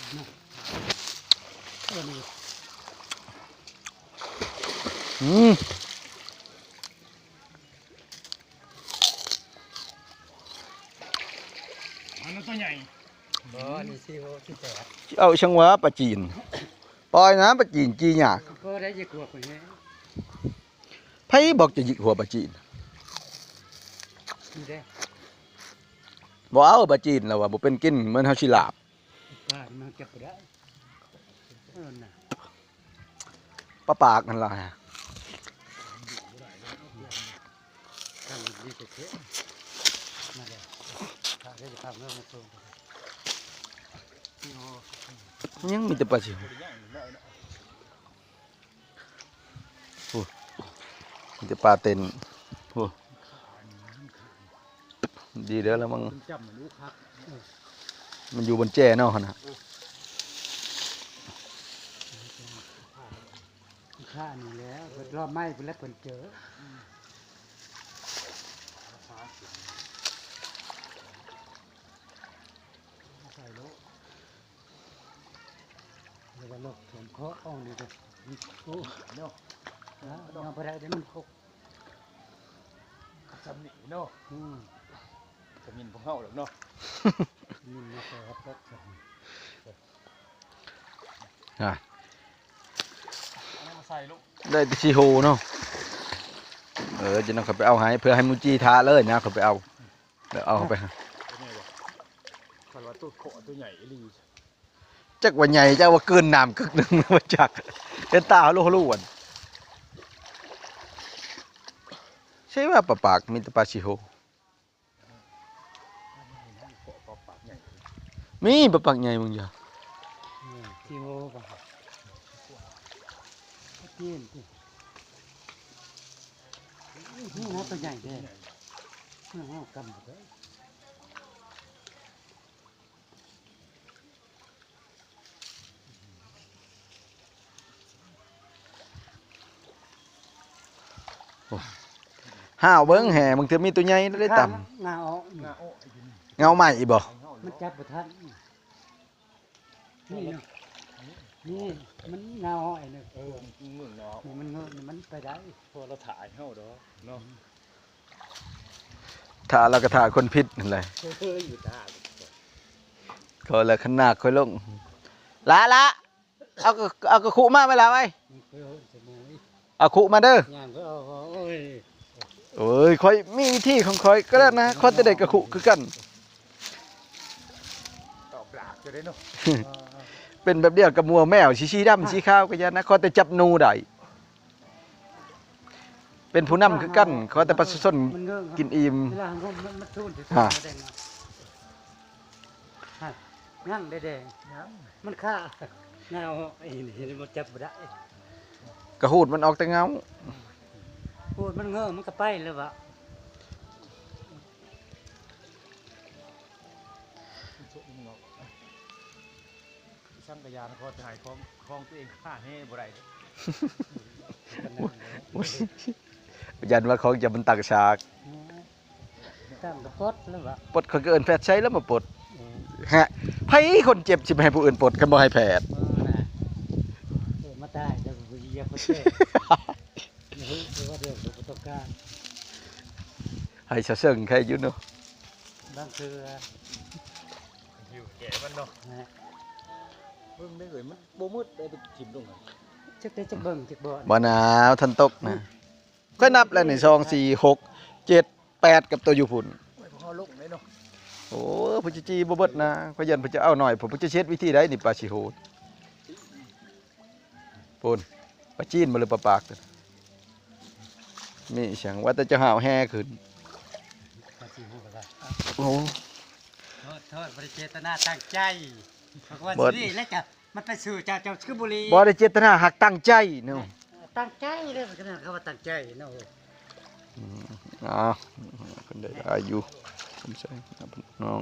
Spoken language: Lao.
ເອີ ນີ້ ອືມ ອັນນັ້ນຕົວໃຫຍ່ ບໍ່ ອັນນີ້ສີ່ຫົກ ສີ່ແປດ ຊິເອົາອີ່ຫຍັງຫວາ ປາຈີນ ປ່ອຍນະ ປາຈີນຈີຫຍັງ ກໍໄດ້ ຢ່າກົວຂ້ອຍແຮງ ໃຜບອກຈະຫຍິກຫົວປາຈີນ ນີ້ເດ້ ບໍ່ເອົາປາຈີນ ລາວວ່າບໍ່ເປັນກິນ ເໝືອນເຮົາຊິລາບ ປາມັນຈັບບໍ່ໄດ້ ເອີນະ ປາປາກຫັ້ນລະ ຍັງມີແຕ່ປາຊິວ ໂອ້ ມີແຕ່ປາເຕັ້ນ ໂອ້ ດີເດີລະມັງ ມັນຢູ່ບົນແຈເນາະຫັ້ນນະ ຂ້ານີ້ແຫຼະ ເພິ່ນລອບໄມ້ພຸ້ນແຫຼະ ເພິ່ນເຈີ ໃສ່ໂລດ ແລ້ວກໍລົກຖົມເຄາະອອກນີ້ກໍ ໂອ້ ເນາະ ນະ ຍັງບໍ່ໄດ້ເດ້ ມັນຄົກ ສ່ຳນີ້ເນາະ ອືມ ຈະມິນພວກເຮົາດອກເນາະ ມິນມາໃສ່ຮັບຕົກ ອ່າ ເອົາມາໃສ່ລູກ ໄດ້ແຕ່ຊິໂຫເນາະ ເອີ ຈະນຳເຂົາໄປເອົາໃຫ້ ເພື່ອໃຫ້ໝູຈີ້ຖ້າເລີຍນະ ເຂົາໄປເອົາ ແລ້ວເອົາໄປ ເປັນໄງບໍ່ ຄັນວ່າໂຕເຄາະໂຕໃຫຍ່ອີ່ຫຼີ ຈັກວ່າໃຫຍ່ ຈັກວ່າກືນນ້ຳກຶກໜຶ່ງ ບໍ່ຈັກ ເຫັນຕາເຮົາໂລໂລອັນ ໃຊ່ວ່າປາປາກ ມີແຕ່ປາຊິໂຫ ມີປາປາກໃຫຍ່ເບິ່ງຢ່າ ອືມ ຊິໂຫ ປາປາກ ປາກເຫັນຕິ ນີ້ນະ ໂຕໃຫຍ່ແທ້ ເຮົາກຳບໍ່ໄດ້. ໂອ້ ຫ້າວເບິ່ງແຮ່ ບາງເທື່ອມີຕົວໃຫຍ່ໄດ້ຕຳ ງາອອກ ເງົາໃໝ່ອີກບໍ່ ມັນຈັບບໍ່ທັນ ນີ້ເນາະ ນີ້ມັນງາອອກ ເອີ ເງີ້ຍງາອອກ ນີ້ມັນເງີ້ຍ ນີ້ມັນໄປໄດ້ ເພາະວ່າລາວຖ່າຍເຮົາດອກເນາະ. ຖ້າລະກະຖ້າຄົນຜິດຫັ້ນແຫຼະ ເອີ ຢູ່ທ່າ ຂໍລະຄັນນາກຄ່ອຍລົງ ລະ ລະ ເອົາ ເອົາກະຄຸມາໄວ້ລະໄວ້ ເອົາຄຸມາເດີ ໂອ້ຍ ໂອ້ຍ ຂ້ອຍມີວິທີຂອງຂ້ອຍກໍແລ້ວນະ ຂໍແຕ່ໄດ້ກະຄຸຄືກັນ ຕອບຫຼາກຢູ່ເດ້ເນາະ ເປັນແບບດຽວກັບໝູແມວ ສີ ສີດຳ ສີຂາວກໍຢ່ານະ ຂໍແຕ່ຈັບໜູໄດ້. ເປັນຜູ້ນຳຄືກັນ ຂໍແຕ່ປະຊາຊົນກິນອີ່ມ ຮະ ຍັງແດງ ມັນຄາ ເງົາ ເຫັນ ເຫັນບໍ່ ຈັບບໍ່ໄດ້ ກະຫູດມັນອອກແຕ່ເງົາ ຫູດມັນເງີ ມັນກະໄປແລ້ວວະ. ສັງກະຍານ ຂໍແຕ່ໃຫ້ຂອງ ຂອງຕົວເອງຂ້າແຮ່ບໍ່ໄດ້ເດ້ ຢ້ານວ່າຂອງຈະມັນຕັ້ງສາກ ຕັ້ງກະປົດແລ້ວວະ ປົດ ຂ້ອຍກໍເອີ້ນແພດໃຊ້ແລ້ວມາປົດ ເອີ ຮະ ໃຜຄົນເຈັບຊິໄປໃຫ້ຜູ້ອື່ນປົດ ຄັນບໍ່ໃຫ້ແພດ ເອີ ນະ ເອີ ມາຕາຍແລ້ວບໍ່ຢາກຄົນເຈັບ ເອີ ເອີ ວ່າເລື່ອງບໍ່ຕ້ອງການ ໃຫ້ສະເຊິ່ງໃຄຢູ່ເນາະ ບາງເທື່ອ ຫິວແກ່ມັນເນາະ ນະ ເບິ່ງໄດ້ເອີຍ ມັນບໍ່ໝົດໄດ້ໄປຖິ້ມລົງຫັ້ນ ຈັກໄດ້ຈັກເບິ່ງຈັກບໍ່ ບໍ່ນາວ ທັນຕົກນະ ອືມ ຂ້ອຍນັບແລ້ວນີ້ ສອງ ສີ່ ຫົກ ເຈັດ ແປດ ກັບໂຕຢູ່ພຸ້ນ ໂອ້ຍ ພວກເຮົາລົງເດ້ເນາະ ໂອ້ຍ ຜູ້ຈີ່ບໍ່ເບິດນະ ຂ້ອຍຢ້ານເພິ່ນຈະເອົາໜ້ອຍ ພວກເຈົ້າຊິເຮັດວິທີໃດນີ້ ປາຊິໂຫດ ພຸ້ນ ປາຈີນບໍ່ ຫຼືປາປາກ ມີຫຍັງ ວ່າແຕ່ເຈົ້າຫາວແຮ່ຂຶ້ນ ປາຊິໂຫດກໍໄດ້ ໂອ້ ໂທດ ໂທດ ບໍ່ໄດ້ເຈດຕະນາ ຕັ້ງໃຈ ເຂົາກໍວ່າ ບໍ່ ຊິນີ້ແຫຼະ ເຈົ້າ ມັນໄປສູ່ເຈົ້າ ເຈົ້າຄືບໍ່ລີ ບໍ່ໄດ້ເຈດຕະນາ ຫາກຕັ້ງໃຈເນາະ ເອີ ຕັ້ງໃຈເດ້ ເຂົາວ່າຕັ້ງໃຈເນາະ ອືມ ອ້າວ ເພິ່ນໄດ້ຫຼາຍຢູ່ ສົມໃສ ນ້ອງ